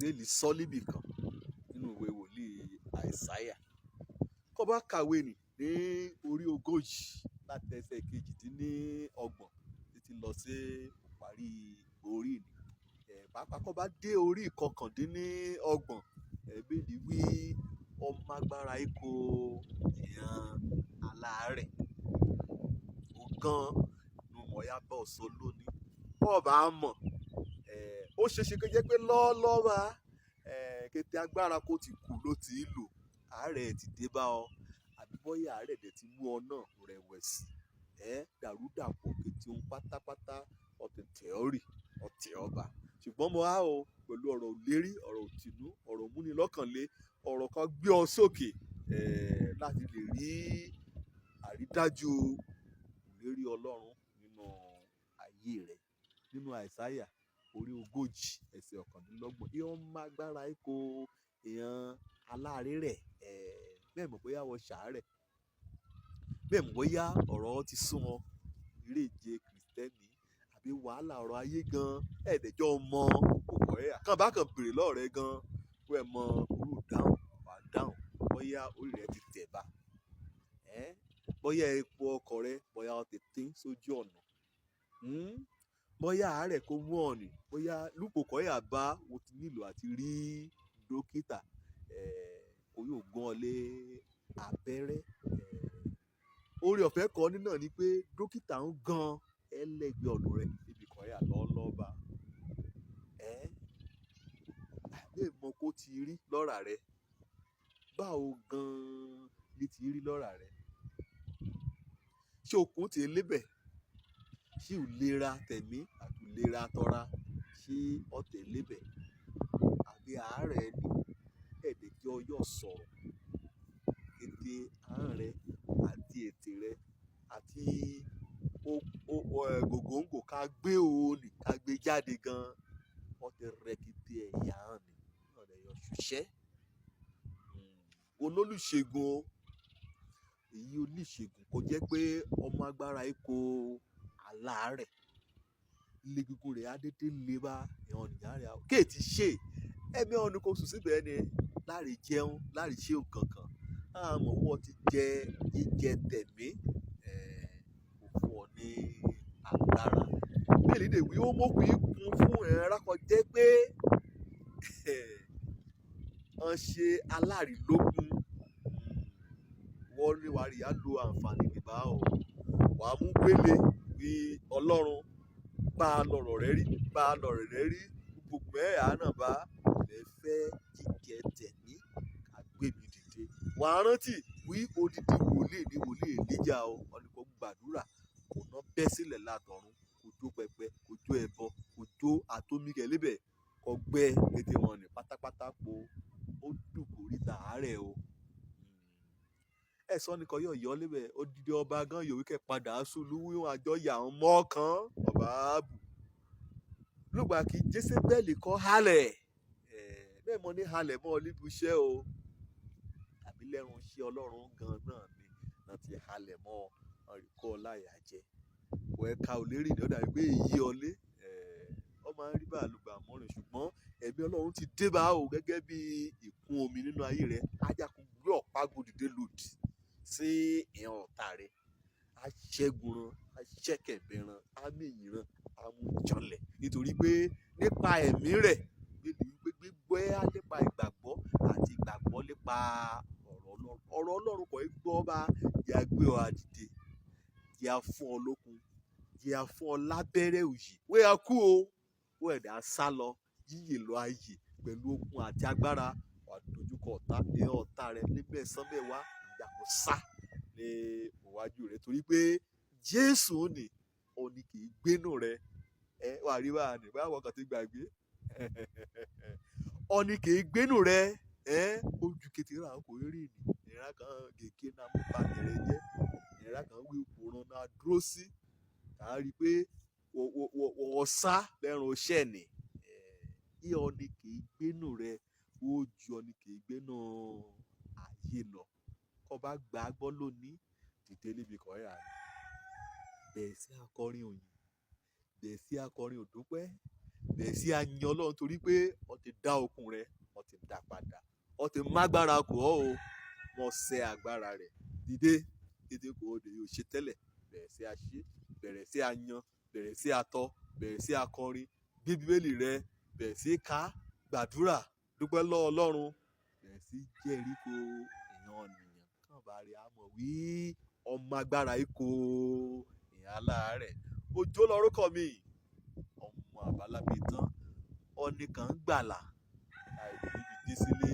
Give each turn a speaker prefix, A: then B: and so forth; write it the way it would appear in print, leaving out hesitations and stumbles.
A: Bíbélì sọ níbì kan nínú ìwé wòlíì Àìsáyà. Kó bá kàwé nì ní orí 40 láti ẹsẹ̀ 28 títí lọ sí ìparí orí nì. Pàápàá kó bá dé orí 29, Bíbélì wí ọmọ agbára ikọ̀ ìran aláàárẹ̀. Ó gan nu mọ̀ ya bá ọ sọ lónìí. Bó bá mọ̀, ó ṣe é ṣe kó jẹ́ pé lọ́ọ́lọ́wọ́ bá, kété agbára kó ti kú ló ti lò, àárẹ̀ ti dé bá ọ, àbí bóyá àárẹ̀ dẹ̀ ti mú ọ náà rẹ̀wẹ̀sì, dàrúdàpọ̀ kété ohun pátápátá, ọ̀tẹ̀ tẹ̀ ọ́ rì, ọ̀tẹ̀ ọba. Ṣùgbọ́n mo há o pẹ̀lú ọ̀rọ̀ ìlérí, ọ̀rọ̀ ìtùnú, ọ̀rọ̀ ìmúnilọ́kànlé, ọ̀rọ̀ kan gbé ọ sókè, láti lè rí àrídájú ìlérí Ọlọ́run nínú ayé rẹ. Nínú Àìsáyà orí 40 ẹsẹ̀ 29, ìyẹn máa gbára ikọ̀ ìran aláàárẹ̀, bẹ́ẹ̀ mọ̀ bóyá wọ́n ṣàárẹ̀, bẹ́ẹ̀ mọ̀ bóyá ọ̀rọ̀ ti sún ọ, eré ìje Krìstẹ́nì àbí wàhálà ọ̀rọ̀ ayé gan, ẹ̀ẹ́dẹ̀jọ́ mọ òkò ẹ̀. Kàn bá kan bèrè lọ́wọ́ rẹ gan, kó ẹ mọ irú ìdáhùn wà dáhùn, bóyá orí rẹ ti tẹ̀ bá, bóyá epo ọkọ̀ rẹ, bóyá ó ti tín sójú ọ̀nà, bóyá àárẹ̀ kó mú ọ nì, bóyá lúpọ̀ kọ́ yà bá o ti nílò àti rí dókítà, kó yóò gún ọ lé abẹ́rẹ́. Oore ọ̀fẹ́ kan nínà ni pé dókítà ń gan ẹlẹ́gbẹ̀ẹ́ ọ̀nà rẹ níbi kan yà lọ́ọ́lọ́wọ́ bá. Lè mọ kó ti rí lọ́ra rẹ. Báwo gan ni ti rí lọ́ra rẹ? Ṣé okùn ti lébẹ̀? Ṣé ò lera tẹ̀mí àti ò lera tọra? Ṣé ọ̀tẹ̀ lébẹ̀? Àbí àárẹ̀ ni? Ẹ̀ẹ́dẹ̀jọ́ yóò sọ̀rọ̀. Kété ahọ́n rẹ àti ètè rẹ àti gògóǹgò ká gbé òní ká gbé jáde gan. Ọ̀tẹ̀ rẹ kété ẹ̀yà hàn ni. Ọ̀rẹ́ yọ ṣiṣẹ́. Olólùṣègùn o. Èyí oníṣègùn kò jẹ́ pé ọmọ agbára ikọ̀ aláàárẹ̀. Ilé gígùn rẹ̀ á dédé lé bá ìhàn ìyá rẹ̀. Kéètì ṣe, ẹ̀mí ọ̀nà kò sùn síbẹ̀ ni láì jẹun, láì ṣe nǹkan kan. Àmọ́ wọ́n ti jẹ jíjẹ tẹ̀mí, kò fún ọ ní agbára. Bíbélì dè wí ó mọ̀kùn ikùn fún ẹ̀rọ kan jẹ́ pé wọ́n ṣe alárìlógún. Wọ́n ní wàá rí, á lo àǹfààní níbà o. Wà á mú gbélé wí Ọlọ́run bá lọ̀rọ̀ rẹ rí, bá lọ̀rọ̀ rẹ rí. Gbogbo ẹ̀ àná bá lè fẹ́ jíjẹ tẹ̀mí ká gbé mi dìde. Wà á rántí wí odidi wòlíì ní wòlíì Èlíjà o. Wọ́n ní kó gbàdúrà, kò ná bẹ́ sílẹ̀ látọ̀run, kò jó pẹpẹ, kò jó ẹbọ, kò jó àtomi kẹ̀ lébẹ̀, kò gbẹ kété wọn ní pátápátá po. Ó dùn kò ríta àárẹ̀ o. Ẹ sọ ní kan yóò yọ lébẹ̀. Odidi ọba gan yòówù kẹ́ padà sùlù wíwọ̀n àjọ yà ń mọ́ kan ọba ààbò. Lùgbà kí Jésébẹ́lì kọ́ halẹ̀. Bẹ́ẹ̀ mọ ní halẹ̀ mọ́ níbi iṣẹ́ o. Tàbí lẹ́run iṣẹ́ Ọlọ́run gan náà ni wọ́n ti halẹ̀ mọ́ ọ, rí kọ́ láyà jẹ. Wọ ẹ̀ka ò lè rí ní ọ̀dà wípé èyí ọlé. Ọ máa ń rí bàálùgbà mọ́rin ṣùgbọ́n ẹ̀mí Ọlọ́run ti dé bá o gẹ́gẹ́ bí ìkún omi nínú ayé rẹ. Ajá kò gbé ọ̀pá gòdìdé lòdì sí ìhàn ọ̀tá rẹ. A ṣẹ́gun ran, a ṣẹ́kẹ̀bẹ̀ ran, a mìyìn ran, a mú janlẹ̀. Nítorí pé nípa ẹ̀mí rẹ̀, Bíbélì wípé gbígbọ́ á nípa ìgbàgbọ́ àti ìgbàgbọ́ nípa ọ̀rọ̀ Ọlọ́run. Ọ̀rọ̀ Ọlọ́run kò í gbọ́ bá jẹ́ a gbé ọ àdìde, jẹ́ a fún ọ lókun, jẹ́ a fún ọ lábẹ́rẹ́ òyì. Wé a kú o, ó ẹ̀dá sá lọ, yíyè lọ ayè pẹ̀lú okun àti agbára. Wà dojúkọ ọ̀tá, ìhàn ọ̀tá rẹ níbẹ̀ sán bẹ́ẹ̀ wá, ìyà kò sá ní iwájú rẹ torí pé Jésù ní, ó ní kì í gbénú rẹ. Wà rí bá ní, báwo kan ti gbàgbé. Ó ní kì í gbénú rẹ, ojú kété rà kò rí ní. Ìran kan gègé náà mú bá tẹ̀rẹ̀ jẹ́. Ìran kan wí òpòrán náà dúró sí. A rí pé wọ́n sá lẹ́run iṣẹ́ ni. Ìhàn ní kì í gbénú rẹ, ó ju ọ ní kì í gbénú ayé lọ. Kọ́ bá gbàgbọ́ lónìí, dìde níbi kan yà ni. Bẹ̀rẹ̀ sí akọrin òyìn, bẹ̀rẹ̀ sí akọrin òdúpẹ́, Bẹ̀rẹ̀ sí á yin Ọlọ́run torí pé ó ti dá okun rẹ, ó ti dá padà, ó ti mágbára kò ọ́ o, mọ́ sẹ́ agbára rẹ̀. Dìde kété kò ó dè yóò ṣe tẹ́lẹ̀, bẹ̀rẹ̀ sí á ṣe, bẹ̀rẹ̀ sí á yan, bẹ̀rẹ̀ sí á tọ́, bẹ̀rẹ̀ sí á kọrin, gbé Bíbélì rẹ, bẹ̀rẹ̀ sí ká, gbàdúrà, dúpẹ́ lọ́wọ́ Ọlọ́run, bẹ̀rẹ̀ sí jẹ́rìí kó ìyẹn ọ̀nìyàn kàn bá rí àmọ̀ wí ọmọ agbára ikọ̀ ìyẹn aláàárẹ̀. Òjó lorúkọ mi, ọmọ àbálábí tán, ọ̀nìkan gbàlà láì níbi dé sílé.